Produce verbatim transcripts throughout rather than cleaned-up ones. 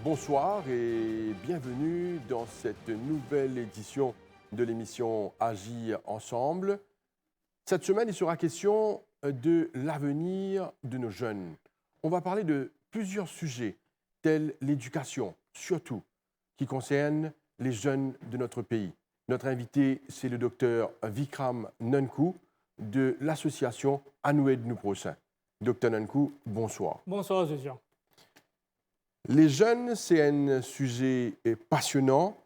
Bonsoir et bienvenue dans cette nouvelle édition de l'émission Agir ensemble. Cette semaine, il sera question de l'avenir de nos jeunes. On va parler de plusieurs sujets, tels l'éducation, surtout, qui concerne les jeunes de notre pays. Notre invité, c'est le docteur Vikram Nunku de l'association Anou Ed Nou Prosin. Docteur Nunku, bonsoir. Bonsoir, Josian. Les jeunes, c'est un sujet, euh, passionnant,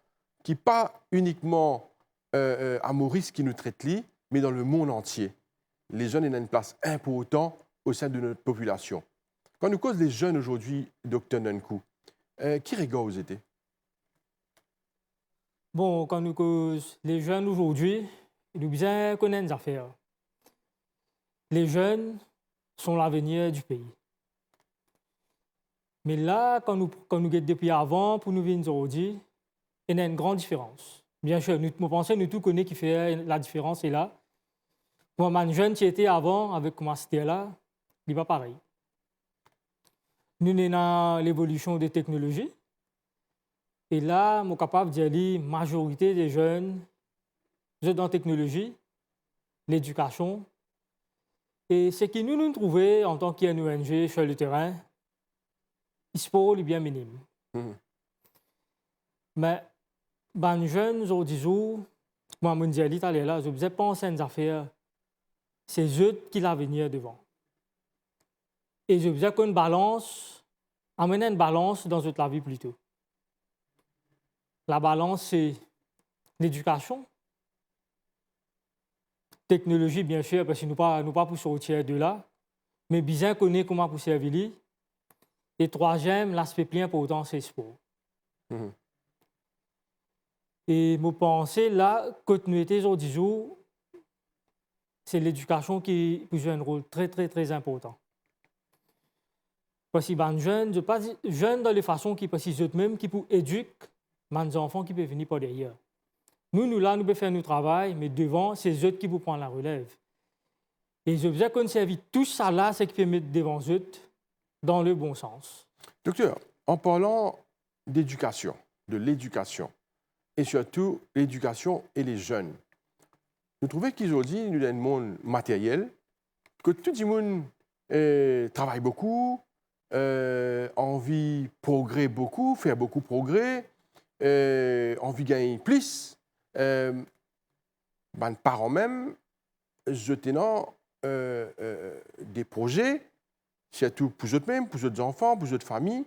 ki pa inikman, euh, euh, à Maurice ki nou tret li, mais dans le monde entier. Les jeunes ont une place importante au sein de notre population. Quand nous causons les jeunes aujourd'hui, docteur Nunku, euh, ki regard vous avez ? Bon, kan nou koz les jeunes aujourd'hui, nou bizin konn enn zafer. Les jeunes sont l'avenir du pays. Me la, kan nou, kan nou get depi avan pou nou vinn zordi, ena enn gran diferans. Biensir, nou, mo panse nou tou kone kifer ladiferans la ete. Kouma bann zenn ti ete avan avek kouma aster la, li pa parey. Nou ena levolision de teknolozi, e la, mo kapav dir li, mazorite de zenn, zot dan teknolozi, ledikasion, e seki nou, nou trouve antan ki enn O N G sur le terrain, spor li bien minim. Mhm. Me bann zenn zordi zour, kouma mo dir li taler la, zot bizin pans enn zafer, se zot ki lavenir devan. E zot bizin konn balans, amenn enn balans dan zot lavi plito. Labalans se ledikasion, teknolozi, biensir, parski nou pa, nou pa pou sorti de la, me bizin kone kouma pou servi li. E trwaziem, laspe pli inportan, se spor. Mhm. E mo panse la, kot nou ete zordi zour, se ledikasion ki pou zwe enn rol tre, tre, tre inportan. Parski bann zenn, zot pa zenn dan lefason ki, parski zot mem ki pou edik bann zanfan ki pe vini par deryer. Nou, nou la, nou pe fer nou travay, me devan, se zot ki pou pran larelev. E zot bizin konn servi tou sala, seki pe met devan zot, dan le bon sans. Dokter, an parlan d'edikasion, de ledikasion, e sirtou ledikasion e les zenn, nou trouve ki zordi nou dan enn mond materyel, kot tou dimoun, eh, travay boukou, eh, anvi progre boukou, fer boukou progre, eh, anvi gagn plis, eh, bann paran mem, zot ena, eh, eh, de proze, sirtou pou zot mem, pou zot zanfan, pou zot fami.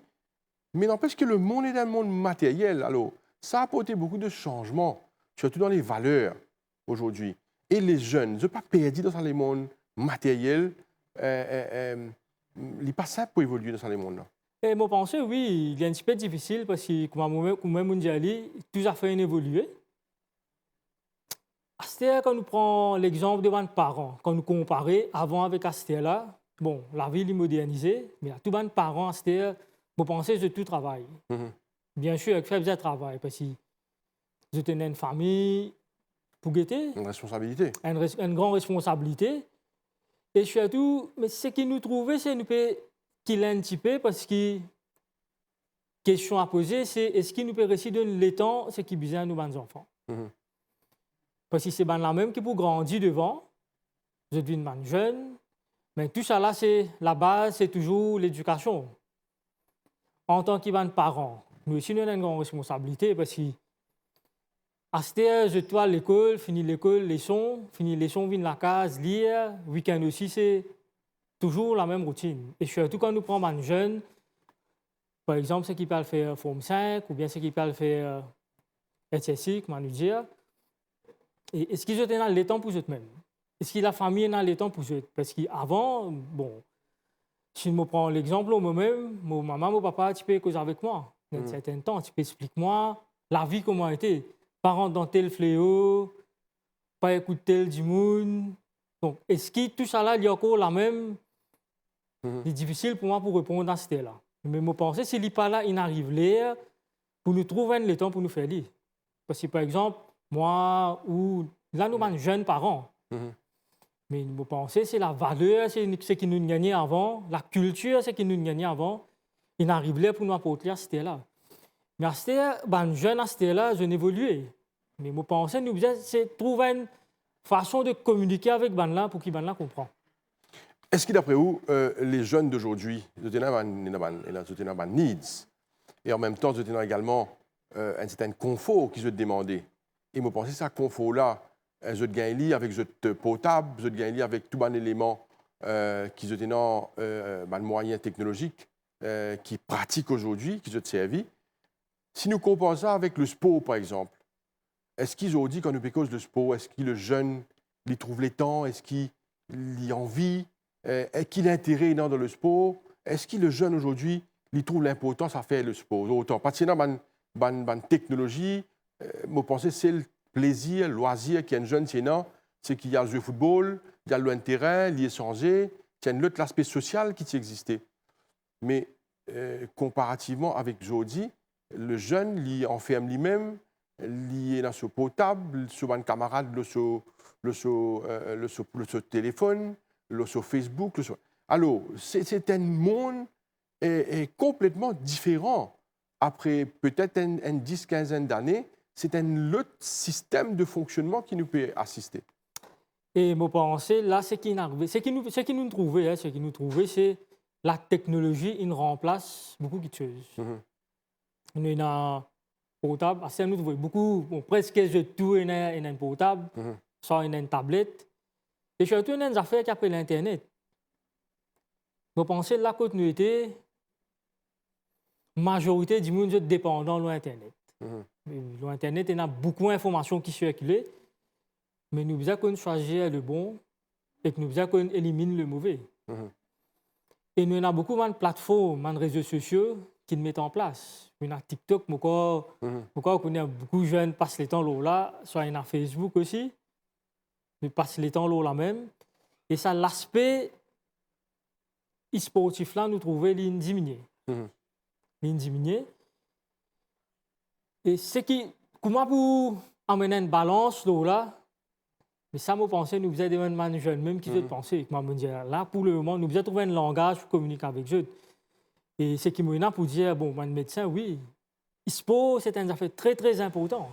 Me nanpes ki lemond ena enn mond materyel, alor, sa aport boukou de sanzman, sirtou dan le valer azordi. E les zenn, zot pa perdi dan sa lemond materyel, eh, eh, eh, li pa sinp pou evolie dan sa lemond la. E mo panse, wi, li enn tipe difisil, parski kouma mo, kouma mo dir li, tou zafer inn evolie. Aster, kan nou pran lexanp de bann paran, kan nou konpare avan avek aster la, bon, lavi li modernize, me tou bann paran aster, mo panse zot tou travay. Mhm. Biensir, ek fer bizin travay, parski zot ena enn fami pou gete. Enn responsabilite. Enn res-, enn gran responsabilite. E sirtou, me seki nou trouve, se nou pe kile enn tipe, parski kestion a poze, se eski nou pe resi donn letan seki bizin nou bann zanfan? Mhm. Parski se bann la mem ki pou grandi devan, zot vinn bann zenn, me tou sala se labaz, se touzour ledikasion. Antan ki bann paran, nou osi nou ena enn gran responsabilite, parski aster zot tou al lekol, fini lekol, leson, fini leson, vinn lakaz, lir, wikenn osi se touzour la mem routinn. E sirtou kan nou pran bann zenn, par exanp, seki pe al fer Form cinq oubien seki pe al fer, eh, H S C, kouma nou dir, e eski zot ena letan pou zot mem? Eski lafami ena letan pou zot? Parski avan, bon, si mo pran lexanp mo mem, mo mama, mo papa ti pe koz avek mwa, enn sertenn tan, ti pe explik mwa lavi kouma ete, pa rant dan tel fleo, pa ekout tel dimoun. Donk, eski tou sala li ankor la mem? Mhm. Li difisil pou mwa pou reponn aster la. Me mo panse si li pa la, inn ariv ler pou nou trouv enn letan pou nou fer li. Parski, par exanp, mwa ou la, nou bann zenn paran. Mhm. Me mo panse se lavaler, se, seki nou gagne avan, lakiltir, seki nou gagne avan, inn ariv ler pou nou aport li aster la. Me aster, bann zenn aster la, zot inn evolie. Me mo panse nou bizin se trouv enn fason de kominike avek bannla pou ki bannla konpran. Eski dapre ou, euh, les jeunes d'aujourd'hui, zot ena bann, ena bann, ena, zot ena bann needs, e an mem tan zot ena egalman, euh, enn serten konfor ki zot demande? E mo panse sa konfor la, euh, zot gagn li avek zot, euh, portab, zot gagn li avek tou bann eleman, euh, ki zot ena, euh, bann mwayin teknolozik, euh, ki pratik azordi, ki zot servi. Si nou konpar sa avek lespor, par exanp, eski zordi, kan nou pe koz lespor, eski le zenn, li trouv letan, eski li anvi, eh, e ki lintere ena dan lespor? Eski le zenn azordi, li trouv linportans a fer lespor otan? Parski ena bann, bann, bann teknolozi, eh, mo panse sel plezir, lwazir ki enn zenn ti ena, se ki li al zwe foutbol, li al lor enn terin, li esanze, ti enn lot laspe sosial ki ti existe. Me, eh, konparativman avek zordi, le zenn, li anferm limem, li ena so portab, so bann kamarad lor so, lor so, eh, lor so, lor so telefonn, lor so Facebook, lor so... Alor, se, se enn mond, eh, eh, konpletman diferan. Apre petet enn, enn dis, kinzenn dane, se enn lot sistem de fonksionnman ki nou pe asiste. E mo panse, la, seki inn arive, seki nou, seki nou trouve, hein, seki nou trouve, se lateknolozi inn ranplas boukou kiksoz. Mhm. Nou ena portab, aster nou trouve boukou, bon, preske zot tou ena, ena enn portab, mhm, swa ena enn tablet, e sirtou ena enn zafer ki apel internet. Mo panse la kot nou ete, mazorite dimoun zot depandan lor internet. Mhm. E lor internet, ena boukou informasion ki sirkile, me nou bizin konn swazir le bon ek nou bizin konn eliminn le move. Mhm. E nou ena boukou bann platform, bann rezo sosio ki met an plas. Nou ena TikTok, mo krwar, mhm, mo krwar ou kone boukou zenn pas letan lor la, swa ena Facebook osi, nou pas letan lor la mem. E sa laspe sportif la, nou trouve li inn diminie. Mhm. Li inn diminie. E seki, kouma pou amenn enn balans lor la, me sa mo panse nou bizin demann bann zenn mem ki zot, mhm, panse. Kouma mo dir la, pou lemoman, nou bizin trouv enn langaz pou kominike avek zot. E seki mo ena pou dir, bon, bann medsin, wi, spor, se enn zafer tre, tre inportan.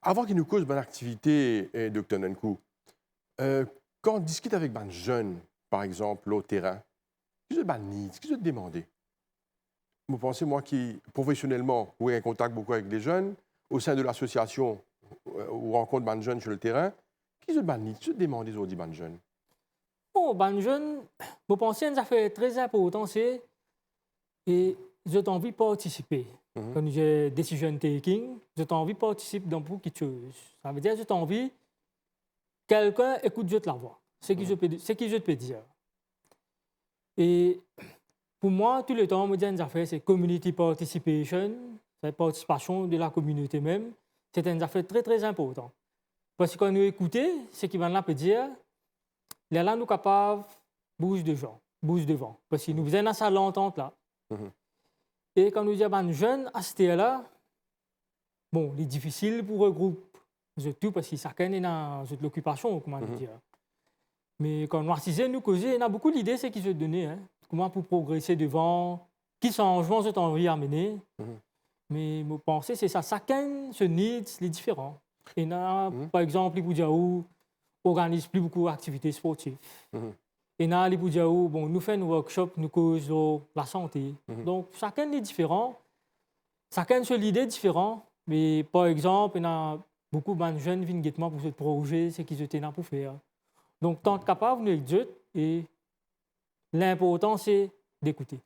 Avan ki nou koz bann aktivite, eh, Dokter Nkounkou, eh, kan diskit avek bann zenn, par exanp, lor terin, ki zot bann needs, ki zot demande? Mo panse, mwa ki profesionelman, ou ena kontak boukou avek de zenn, o sin de lasosiasion, eh, ou rankont bann zenn sir le terin, ki zot bann needs, ki zot demande zordi bann zenn? Bon, bann zenn, mo panse enn zafer tre inportan, se, e, zot anvi partisipe. Mhm. Kan nou dir decision taking, zot anvi partisip dan boukou kiksoz. Savedir zot anvi kelkenn ekout zot lavwa, seki, mhm, zot pe, seki zot pe dir. E pou mwa, touletan, mo dir enn zafer, se community participation, se partisipasion de lakominote mem, se enn zafer tre, tre inportan. Parski kan nou ekoute seki bannla pe dir, lerla nou kapav bouz devan, bouz devan. Parski nou bizin ena sa lantant la. Mhm. E kan nou dir bann zenn aster la, bon, li difisil pou regroup zot tou, parski sakenn ena zot lokipasion, kouma nou, mhm, dir. Me kan nou asize, nou koze, ena boukou lide seki zot done, hein. Kouma pou progrese devan, ki sanzman zot anvi amene. Mhm. Me mo panse se sa, sakenn so needs, li diferan. Ena, mhm, par exanp, li pou dir ou, organiz pli boukou aktivite sportif. Mhm. Ena, li pou dir ou, bon, nou fer enn workshop, nou koz lor lasante. Mhm. Donk, sakenn li diferan, sakenn so lide diferan, me par exanp, ena boukou bann zenn vinn get mwa pou zot proze, seki zot ena pou fer. Donk, tan kapav nou ek zot, e linportan se dekoute.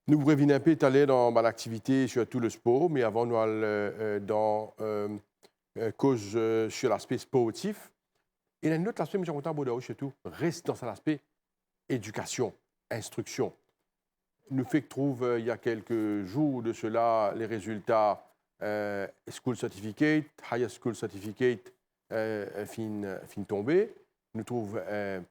Nou pou revinn inpe taler dan bann aktivite, sirtou lespor, me avan nou al, eh, eh, dan, eh, eh, koz, eh, sir laspe sportif. Ena enn lot laspe, mo ti kontan abord ar ou sirtou, res dan sa laspe edikasion, instriksion. Nou fek trouv, eh, il y a quelques jours de cela, les résultats, eh, school certificate, higher school certificate, eh, eh, finn, finn tonbe. Nou trouv, eh,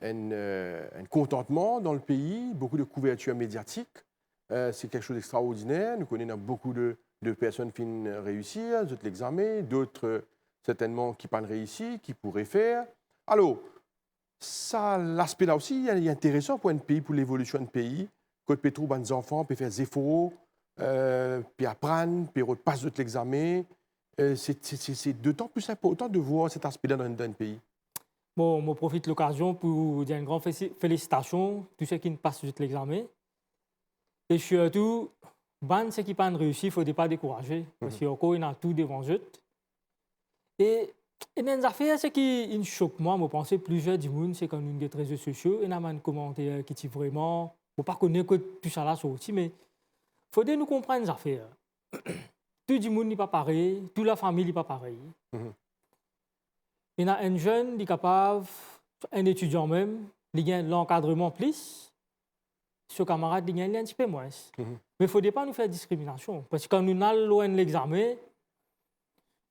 enn, eh, enn kontantman dan lepei, boukou de kouvertir mediatik. Eh, se kiksoz extraordiner. Nou kone ena boukou de, de personn finn reisir zot lexame, dot, eh, sertennman ki pa'nn reisi, ki pou refer. Alor, sa laspe la osi, li, li interesan pou enn pei, pou levolision enn pei, kot pe trouv bann zanfan pe fer zefor, eh, pe aprann, pe rod pas zot lexame. Eh, se, se, se, se dotan pli inportan de vwar set aspe la dan, dan enn pei. Bon, mo profit lokazion pou dir enn gran fesi-, felisitasion tou seki inn pas zot lexame. E sirtou, bann seki pa'nn reisi, fode pa dekouraze, parski ankor ena tou devan zot. E, ena enn zafer seki inn sok mwa, mo panse plizier dimoun, se kan nou'nn get rezo sosio, ena bann komanter ki ti vreman, mo pa kone kot tousala sorti, me fode nou konpran enn zafer. Tou dimoun li pa parey, tou lafami li pa parey. Mhm. Ena enn zenn, li kapav, enn etidian mem, li gagn lankadreman plis, so kamarad li gagn li enn tipe mwins. Mhm. Me fode pa nou fer diskriminasion, parski kan nou'nn al lor enn lexame,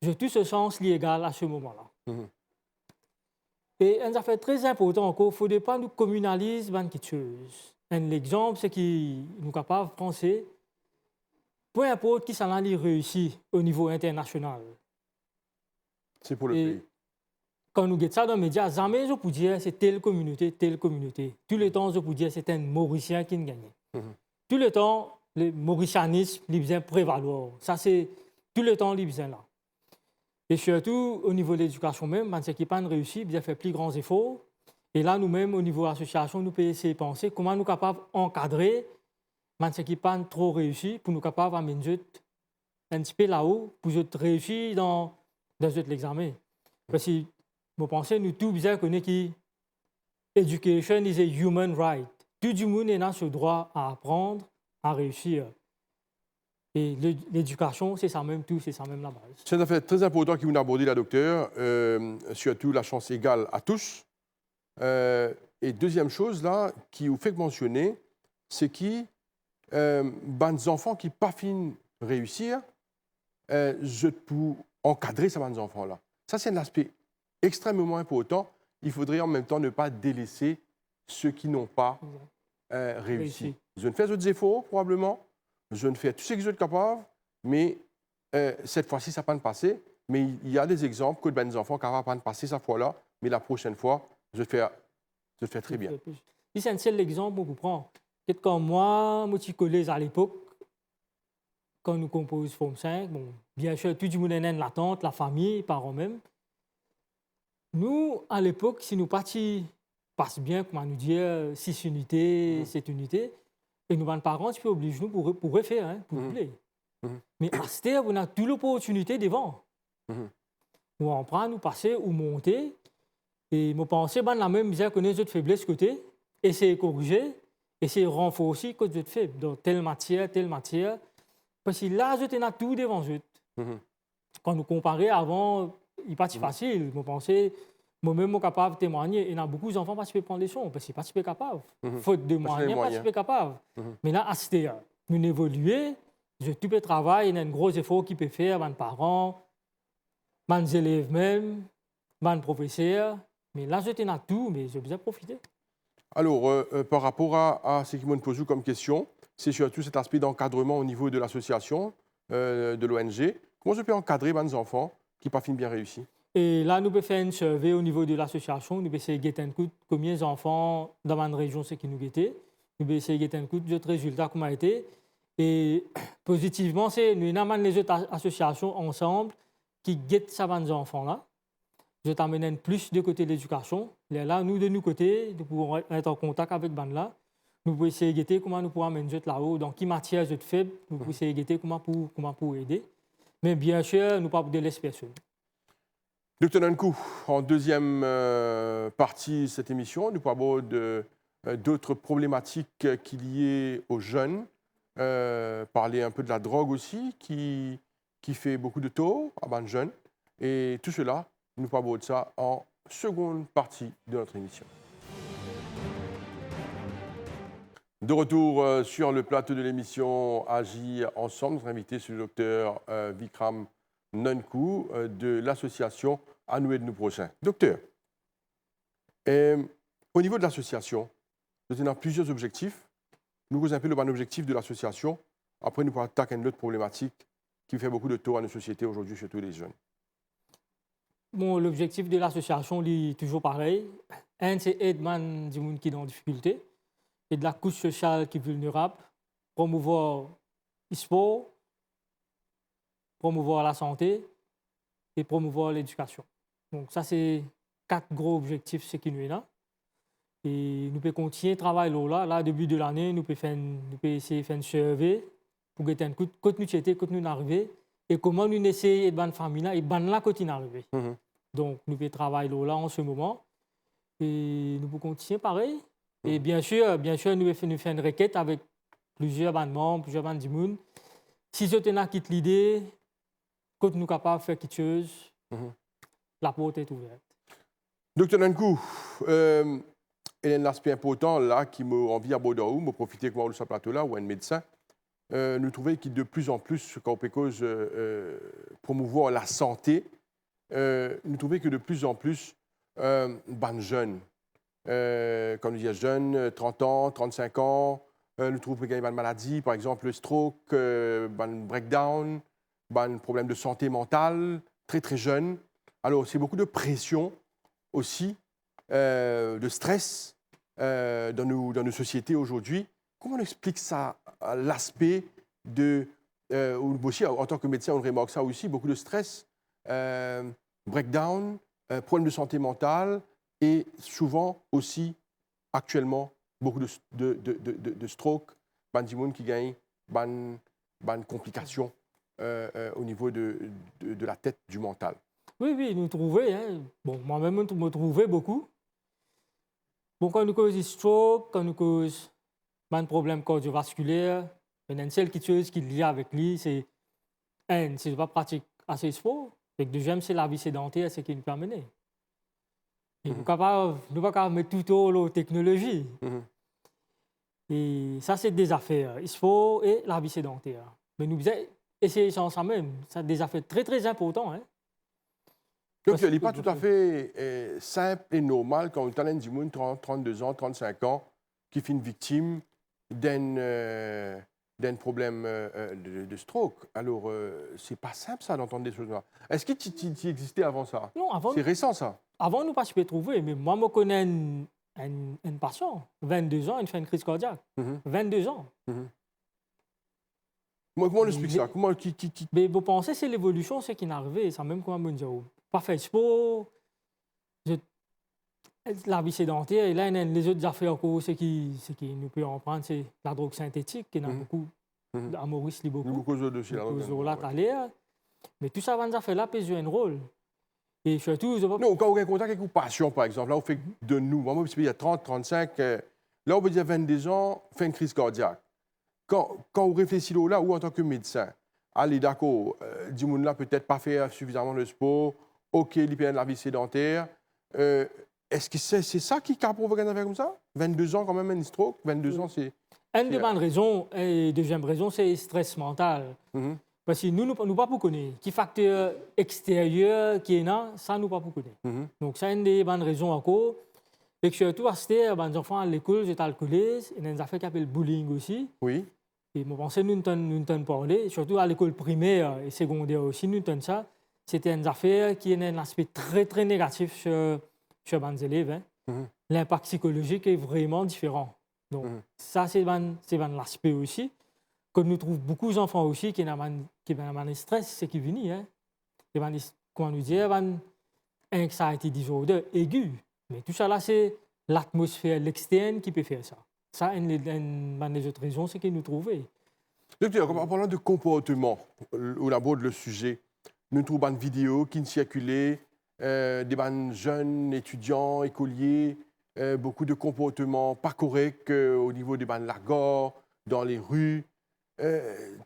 zot tou so sans li egal a se moman la. Mhm. E enn zafer tre inportan ankor, fode pa nou kominaliz bann kiksoz. Enn lexanp, seki nou kapav panse, pe inport kisannla li reisi o nivo internasional. Se pou le pei. Kan nou get sa dan media, zame zot pou dir se tel kominote, tel kominote. Touletan zot pou dir se enn Morisien ki'nn gagne. Mhm. Touletan, le morisianism, li bizin prevalwar. Sa se, touletan li bizin la. E sirtou, o nivo ledikasion mem, bann seki pa'nn reisi, bizin fer pli gran zefor. E la, nou mem, o nivo asosiasion, nou pe esey panse kouma nou kapav ankadre bann seki pa'nn tro reisi, pou nou kapav amenn zot enn tipe lao, pou zot reisi dan, dan zot lexame. Parski, mo panse, nou tou bizin kone ki education is a human right. Tou dimoun ena so drwa a aprann, a reisir. E le-, ledikasion, se sa mem tou, se sa mem labaz. Se enn zafer tre inportan ki ou'nn aborde la, dokter, eh, sirtou lasans egal a tous. Eh, e deziem soz la, ki ou fek mansione, se ki, eh, bann zanfan ki pa finn reisir, eh, zot pou ankadre sa bann zanfan la. Sa se enn laspe extrememan inportan. Il faudrait en même temps ne pas délaisser ceux qui n'ont pas, eh, réussi. Réussi. Zot inn fer zot zefor, probableman. Zot inn fer tou seki zot kapav, me, eh, set fwa si, sa pa'nn pase. Me il y a des exemples kot bann zanfan kapav pa'nn pase sa fwa la, me la prosenn fwa, zot fer, zot fer tre bien. Li se enn sel lexanp mo pou pran. Get kan mwa, mo ti kolez alepok, kan nou konpoz Form Five, bon, biensir, tou dimoun ena enn latant, lafami, paran mem. Nou, alepok, si nou pa ti pas bien, kouma nou dir, sis inite, set inite, e nou bann paran ti pe obliz nou pou re-, pou refer, hein, pou double. Me aster, nou ena tou loportinite devan. Ou aprann, ou pase, ou monte, e mo panse bann la mem bizin kone zot febles kote, esey korize, esey ranforsi kot zot feb, dan tel matier, tel matier, parski la zot ena tou devan zot. Kan nou konpare avan, li pa ti fasil. Mo panse, mo mem mo kapav temwagne, ena boukou zanfan pa ti pe pran leson, parski pa ti pe kapav. Fot de mwayen, pa ti pe kapav. Me la, aster, nou'nn evolie, zot tou pe travay, ena enn gro zefor ki pe fer, bann paran, bann zelev mem, bann profeser, me la zot ena tou, me zot bizin profite. Alor, eh, eh, par rapor a, a seki mo'nn poz ou kom kestion, se sirtou set aspe d'ankadreman o nivo de lasosiasion, eh, de l'O N G. Kouma zot pe ankadre bann zanfan ki pa finn bien reisi? E la, nou pe fer enn survey o nivo de lasosiasion, nou pe esey get enn kout komie zanfan dan bann rezion seki nou gete, nou pe esey get enn kout zot rezilta kouma ete. E pozitivman, se nou ena bann lezot a-, asosiasion ansam ki get sa bann zanfan la. Zot amenn enn plis de kote ledikasion. Lerla, nou, de nou kote, nou pou ret an kontak avek bann la. Nou pou esey gete kouma nou pou amenn zot lao, dan ki matier zot feb, nou pou esey gete kouma pou, kouma pou ede. Me biensir, nou pa pou deles personn. Dokter Nunku, an deziem, eh, parti set emision, nou pou abord, eh, dot problematik ki lie o zenn, eh, parle enpe de la drog osi, ki, ki fer boukou de tor a bann zenn. E tou sela, nou pou abord sa an segonn parti de not emision. De retour, eh, sur le plateau de l'émission Agir ensemble, notre invité, c'est le docteur, eh, Vikram Nunku, eh, de l'association À nous et de nos prochains. Dokter, eh, o nivo de lasosiasion, zot ena plizier zobzektif. Nou koz enpe lor bann obzektif de lasosiasion. Apre, nou pou atak enn lot problematik ki fer boukou de tor a nou sosiete azordi, sirtou le zenn. Bon, lobzektif de lasosiasion, li touzour parey. Enn, se ed bann dimoun ki dan difikilte. e de la kous sosial ki vilnerab, promouvwar spor, promouvwar lasante e promouvwar ledikasion. Donk sa se kat gro obzektif seki nou ena. E nou pe kontign travay lor la. La, debi de lane, nou pe fer enn, nou pe esey fer enn sirve pou get enn kout, kot nou ti ete, kot nou arive, e kouma nou esey ed bann fami la, e bann la kot inn arive. Mhm. Donk, nou pe travay lor la an se moman. E nou pou kontign parey. E biensir, biensir, nou pe fer, nou fer enn reket avek plizier bann manm, plizier bann dimoun. Si zot ena kit lide, kot nou kapav fer kiksoz, mhm, laport est ouverte. Dokter Nkounkou, euh, ena enn laspe inportan la ki mo anvi abord ar ou, mo profite kouma ou lor sa plato la, ou enn medsin. Euh, nou trouve ki de plis an plis, kan ou pe koz, euh, euh, promouvwar lasante, euh, nou trouve ki de plis an plis, euh, bann zenn, euh, kan nou dir zenn, euh, trant an, trannsink an, euh, nou trouve pe gagn bann maladi, par exanp, stroke, euh, bann breakdown, bann problem de sante mantal, tre, tre zenn. Alor, se boukou de presion osi, euh, de stres, euh, dan nou, dan nou sosiete azordi. Kouma nou explik sa, euh, laspe de, euh, ou osi, an tan ki medsin, ou remark sa osi, boukou de stres, euh, breakdown, euh, problem de sante mantal, e souvan osi, aktielman, boukou de, de, de, de, de, de stroke, bann dimoun ki gagn bann, bann konplikasion, euh, euh, o nivo de, de, de latet, di mantal. Wi, wi, nou trouve, hein. Bon, mwa mem, mo, mo trouve boukou. Bon, kan nou koz stroke, kan nou koz bann problem kardiovaskiler, ena enn sel kiksoz ki lie avek li, se, enn, si nou pa pratik ase spor, e deziem, se lavi sedanter, seki nou pe amene. E nou, mhm, kapav, nou pa kapav met tou lor teknolozi. Mhm. E sa, se de zafer, spor e lavi sedanter. Me nou bizin esey sanz sa mem. Sa de zafer tre, tre inportan, hein. Donk, parski li pa toutafe, euh, sinp e normal kan ou tann enn dimoun trant, trannde an, trannsink an, ki finn viktim d'enn, euh, d'enn problem, euh, euh, de, de stroke. Alor, euh, se pa sinp sa d'antann de soz konsa. Eski ti, ti, ti existe avan sa? Non, avan, se resan sa. Avan, nou pa ti pe trouve, me mwa, mo konn enn, enn, enn pasian, vennde an, inn fer enn kriz kardiak. Mhm. Vennde an. Mhm. Kouma, kouma ou explik sa? Kouma, ki, ki, ki... Me mo panse se levolision, seki inn arive, sa mem kouma mo dir ou. Pa fer spor, zot, lavi sedanter, e la, ena lezot zafer ankor, seki, seki nou pe aprann, se ladrog sintetik, ki ena, mhm, boukou. Mhm. A Moris, li boukou. Nou boukou zot osi, ladrog, nou boukou zot la, wi, taler. Me tou sa bann zafer la pe zwe enn rol. E sirtou, zot pa... Non, kan ou gagn kontak ek ou pasian, par exanp, la ou fer de nou, mwa, mo, ti pe dir trant, trannsink, euh, la ou pe dir vennde an, fer enn kriz kardiak. Kan, kan ou reflesi lor la, ou antan ki medsin, ale, dakor, euh, dimoun la petet pa fer sifizaman de spor, ok, li pe ena lavi sedanter, euh, eski se, se sa ki kapav provok enn zafer koumsa? Vennde an kanmem, enn stroke, vennde an, wi, se, enn de, se, bann rezon, e deziem rezon, se stres mantal. Mhm. Parski nou, nou, nou pa pou kone ki fakter exteryer ki ena, sa nou pa pou kone. Mhm. Donk sa enn de bann rezon ankor. E sirtou aster, bann zanfan al lekol, zot al kolez, ena enn zafer ki apel bullying osi. Wi. E mo panse nou tann, nou tann parle, sirtou a lekol primer e segonder osi, nou tann sa. Sete enn zafer ki ena enn laspe tre, tre negatif sir, sir bann zelev, hein. Mhm. Linpak psikolozik li vreman diferan. Donk, mhm, sa se bann, se bann laspe osi. Kot nou trouv boukou zanfan osi ki ena bann, ki ena bann stres, seki vini, hein. E bann, kouma nou dir, bann anxiety disorder egi. Me tou sa la, se latmosfer lextern ki pe fer sa. Sa enn, enn bann lezot rezon, seki nou trouve. Dokter, an parlan de konportman, ou abord le size, nou trouv bann video ki sirkile, euh, de bann zenn etidian, ekolie, euh, boukou de konportman pa korek, euh, o nivo de bann lagar, dan lari. Euh,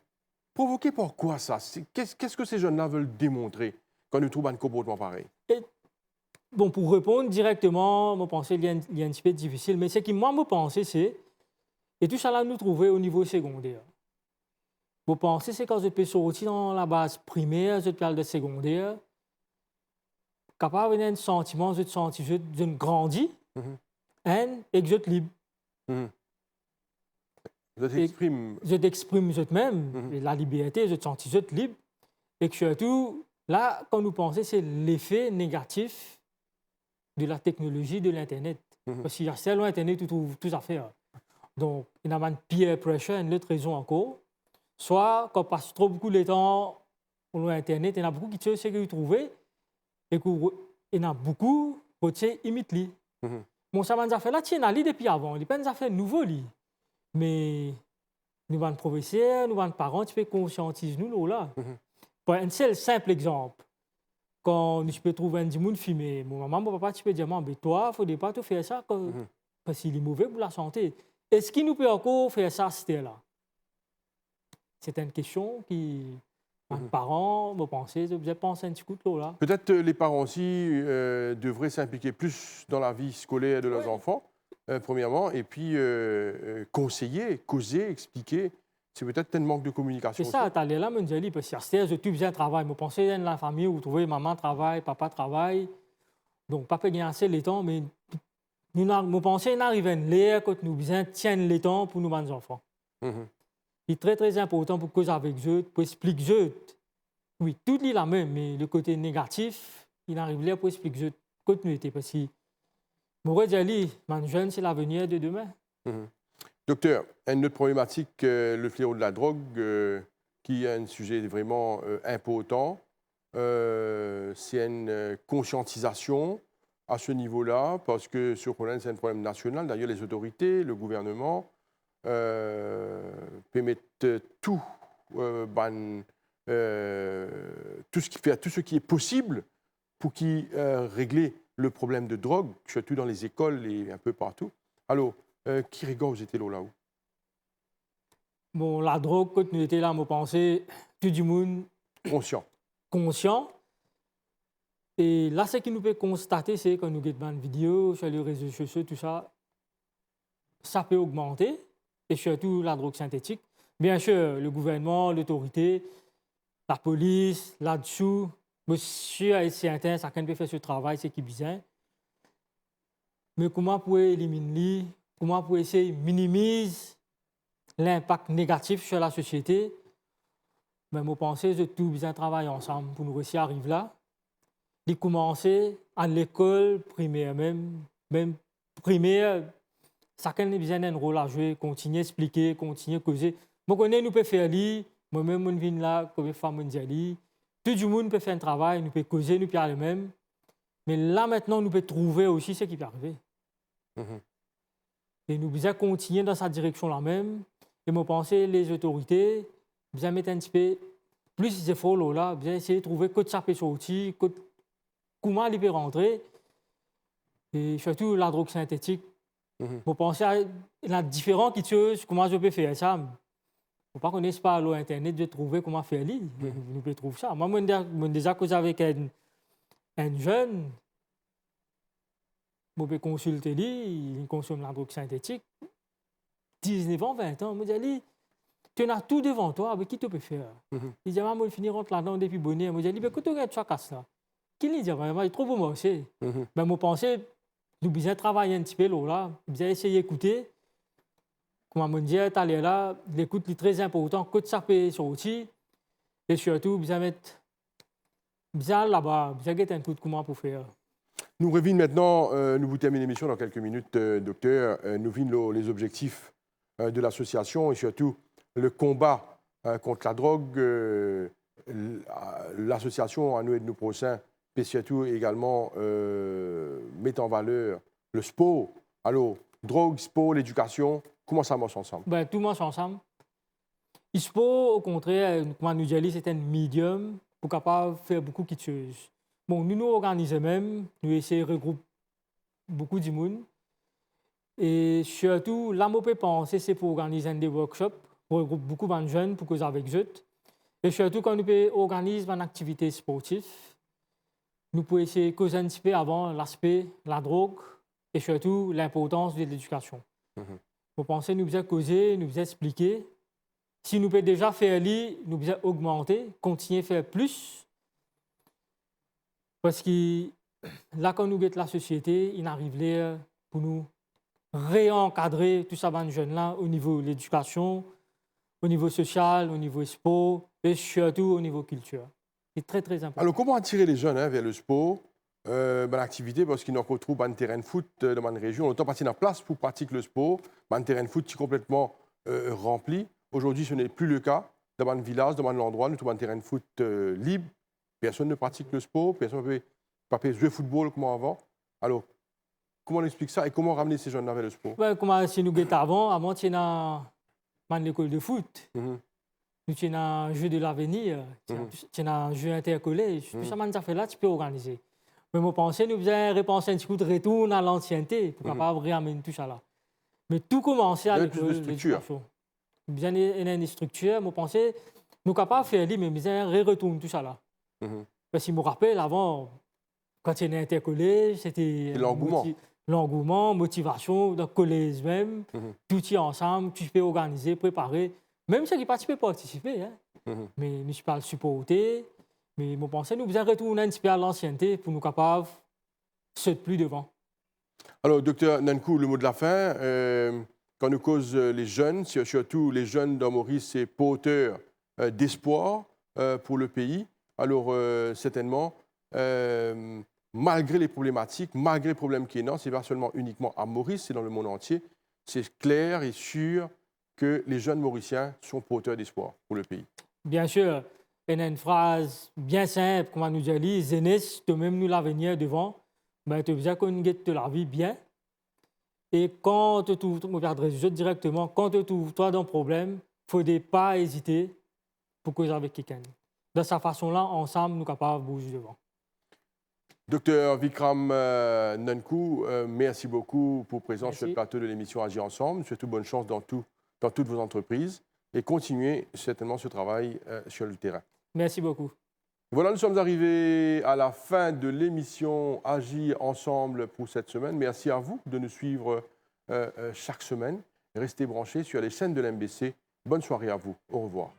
provoke par kwa sa? Se, qu'est-ce, qu'est-ce que ces jeunes-là veulent démontrer kan nou trouv bann konportman parey? E, bon, pou reponn direkteman, mo panse li enn, li enn tipe difisil, me seki mwa mo panse se, e tou sa la nou trouve o nivo segonder. Mo panse se kan zot pe sorti dan labaz primer, zot pe al dan segonder, kapav ena enn santiman, zot santi zot, zot grandi, mhm, enn, ek zot lib. Mhm. Zot, e, exprim. Zot exprim zot mem, mhm, e laliberte, zot santi zot lib. E sirtou, la, kan nou panse, se lefe negatif de lateknolozi, de linternet. Mhm. Parski aster lor internet, ou trouv tou zafer. Donk, ena bann peer pressure, enn lot rezon ankor. Swa, kan ou pas tro boukou letan lor internet, ena boukou kiksoz seki ou trouve, e ki ou re-, ena boukou, ou ti imit li. Mhm. Bon, sa bann zafer la, ti ena li depi avan, li pa enn zafer nouvo li. Me nou bann profeser, nou bann paran, ti pe konsiantiz nou lor la. Mhm. Pran enn sel sinp exanp, kan nou ti pe trouv enn dimoun fime, mo mama, mo papa ti pe dir mwa, "Be twa, fode pa to fer sa, kan, mhm, parski li move pou lasante." Eski nou pe ankor fer sa aster la? Se enn kestion ki bann, mhm, paran, mo panse, zot bizin pans enn ti kout lor la. Peut-être, euh, les parents aussi, euh, devraient s'impliquer plus dans la vie scolaire de leurs, oui, enfants, euh, premièrement, et puis, euh, euh, conseiller, causer, expliquer. C'est peut-être un manque de communication aussi. Se sa, taler la, mo dir li, parski aster, zot tou bizin travay. Mo panse, enn lafami, ou trouve mama travay, papa travay. Donk, pa pe gagn ase letan, me nou ena, mo panse, ena ariv enn ler kot nou bizin tir letan pou nou bann zanfan. Mhm. Li tre, tre inportan pou koz avek zot, pou explik zot. Wi, tou li la mem, me le kote negatif, ena ariv ler pou explik zot kot nou ete, parski mo redir li, bann zenn, se lavenir de demin. Mhm. Docteur, une autre problématique, euh, le fléau de la drogue, euh, qui est un sujet vraiment, euh, important. Euh, c'est une, euh, conscientisation à ce niveau-là, parce que ce problème, c'est un problème national. D'ailleurs, les autorités, le gouvernement, euh, peut mettre tout, euh, bann, euh, tout ce qui fait, tout ce qui est possible pour qui, euh, régler le problème de drogue, surtout dans les écoles et un peu partout. Alors, euh, ki regard ou ete lor la ou? Bon, ladrog, kot nou ete la, mo panse tou dimoun konsian. Konsian. E la, seki nou pe konstate, se kan nou get bann video sur les réseaux sociaux, tou sa, sa pe ogmante, e sirtou ladrog sintetik. Bien sir, le gouvernman, lotorite, lapolis, ladsu, mo sir e sertin, sakenn pe fer so travay, seki bizin. Me kouma pou eliminn li, kouma pou esey minimiz linpak negatif sur lasosiete, me mo panse zot tou bizin travay ansam pou nou resi ariv la. Li koumanse a lekol primer mem, mem primer, sakenn li bizin enn rol a zwe, kontigne explike, kontigne koze. Mo kone nou pe fer li, mwa mem mo vinn la, konbien fwa mo dir li, tou dimoun pe fer enn travay, nou pe koze, nou pe ale mem. Me la, aster, nou pe trouve osi seki pe arive. Mhm. E nou bizin kontigne dan sa direksion la mem. E mo panse lezotorite bizin met enn tipe plis zefor lor la, bizin esey trouve kot sa pe sorti, kot, kouma li pe rantre. E sirtou ladrog sintetik. Mhm. Mo panse a, ena diferan kiksoz, kouma zot pe fer sa. Mo pa kone, se pa lor internet zot trouve kouma fer li. Mhm. Nou pe trouv sa. Mwa, mo deza, mo deza koze avek enn, enn zenn, mo pe konsilte li, li konsom ladrog sintetik, diznef an, vin an. Mo dir li, to ena tou devan twa, be ki to pe fer? Mhm. Li dir mwa, mo fini rant ladan depi boner. Mo dir li, be kot to gagn sa kas la? Ki li dir mwa, mwa, li trouv pou marse. Mhm. Be mo panse nou bizin travay enn tipe lor la, bizin esey ekoute. Kouma mo dir taler la, lekout li tre inportan, kot sa pe sorti, e sirtou bizin met, bizin al laba, bizin get enn kout kouma pou fer. Nou revinn aster, euh, nou pou terminn lemision dan kelke minit, euh, dokter. Euh, nou vinn lor lezobzektif, euh, de lasosiasion e sirtou le konba, euh, kont ladrog. Euh, l-, lasosiasion A nou ed nou prosin pe sirtou egalman, euh, met an valer le spor. Alor, drog, spor, ledikasion, kouma sa mars ansam? Be, tou mars ansam. Spor, okontrer, kouma nou dir li, se enn medium pou kapav fer boukou kiksoz. Bon, nou, nou organize mem, nou esey regroup boukou dimoun. E sirtou, la mo pe panse, se pou organiz enn de workshop, pou regroup boukou bann zenn, pou koz avek zot. E sirtou, kan nou pe organiz bann aktivite sportif, nou pou esey koz enn tipe avan laspe ladrog, e sirtou linportans de ledikasion. Mhm. Mo panse nou bizin koze, nou bizin explike. Si nou pe deza fer li, nou bizin ogmante, kontigne fer plis. Parski la, kan nou get lasosiete, inn ariv ler pou nou reankadre tou sa bann zenn la o nivo ledikasion, o nivo sosial, o nivo spor, e sirtou o nivo kiltir. Se tre, tre inportan. Alors, comment attirer les jeunes, hein, vers le sport, euh, bann aktivite, parski nou ankor trouv bann terenn foot, euh, dan bann rezion. Lontan pa ti ena plas pou pratik lespor, bann terenn foot ti konpletman, euh, ranpli. Aujourd'hui, ce n'est plus le cas. Dan bann vilaz, dan bann landrwa, nou trouv bann terenn foot, euh, lib. Personn ne pratik lespor, personn pa pe, pa pe zwe foutbol kouma avan. Alor, kouma nou explik sa e kouma ramne se zenn la ver lespor? Be, kouma si nou get avan, avan ti ena bann lekol de foot. Mhm. Nou ti ena Jeux de l'avenir, ti ena, mhm, tou, ti ena Jeux intercollèges, tou, mhm, sa bann zafer la ti pe organize. Me mo panse nou bizin repanse enn ti kou, retourn a lansiennte pou, mhm, kapav reamenn tou sa la. Me tou koumanse a lekol, ledikasion. Bizin ena enn striktir, mo panse nou kapav fer li, me bizin re-, retourn tou sa la. Mhm. Parski mo rapel avan, kan ti ena intercollèges, se ti langouman, moti-, langouman, motivasion, dan kolez mem, mhm, tou ti ansam, tou ti pe organize, prepare. Mem seki pa ti pe partisipe, hein. Mhm. Me nou ti pe al siporte, me mo panse nou bizin retourn enn ti pe a lansiennte pou nou kapav sot pli devan. Alors, docteur Nkounkou, le mot de la fin, euh, kan nou koz, euh, les jeunes, sir-, sirtou les jeunes dan Moris, se porter, euh, d'espoir, euh, pour le pays. Alors, euh, certainement, euh, malgre les problématiques, malgre les problèmes ki ena, se pa selman inikman a Moris, se dan lemond antie, se kler e sir ke les jeunes Morisien son porter d'espoir pour le pays. Bien sir, ena enn fraz bien sinp, kouma nou dir li, zenes, tomem nou lavenir devan, be, to bizin konn get to lavi bien. E kan to trouv, mo pe adres zot direkteman, kan to trouv twa dan problem, fode pa ezite pou koz avek kikenn. Dan sa fason la, ansam, nou kapav bouz devan. Docteur Vikram, euh, Nkounkou, euh, merci beaucoup pour présence sur le plateau de l'émission Agir Ensemble. Surtout, bonne chance dans tout, dans toutes vos entreprises et continuez certainement ce travail, euh, sur le terrain. Merci beaucoup. Voilà, nous sommes arrivés à la fin de l'émission Agir Ensemble pour cette semaine. Merci à vous de nous suivre, euh, euh, chaque semaine. Restez branchés sur les chaînes de l'M B C. Bonne soirée à vous. Au revoir.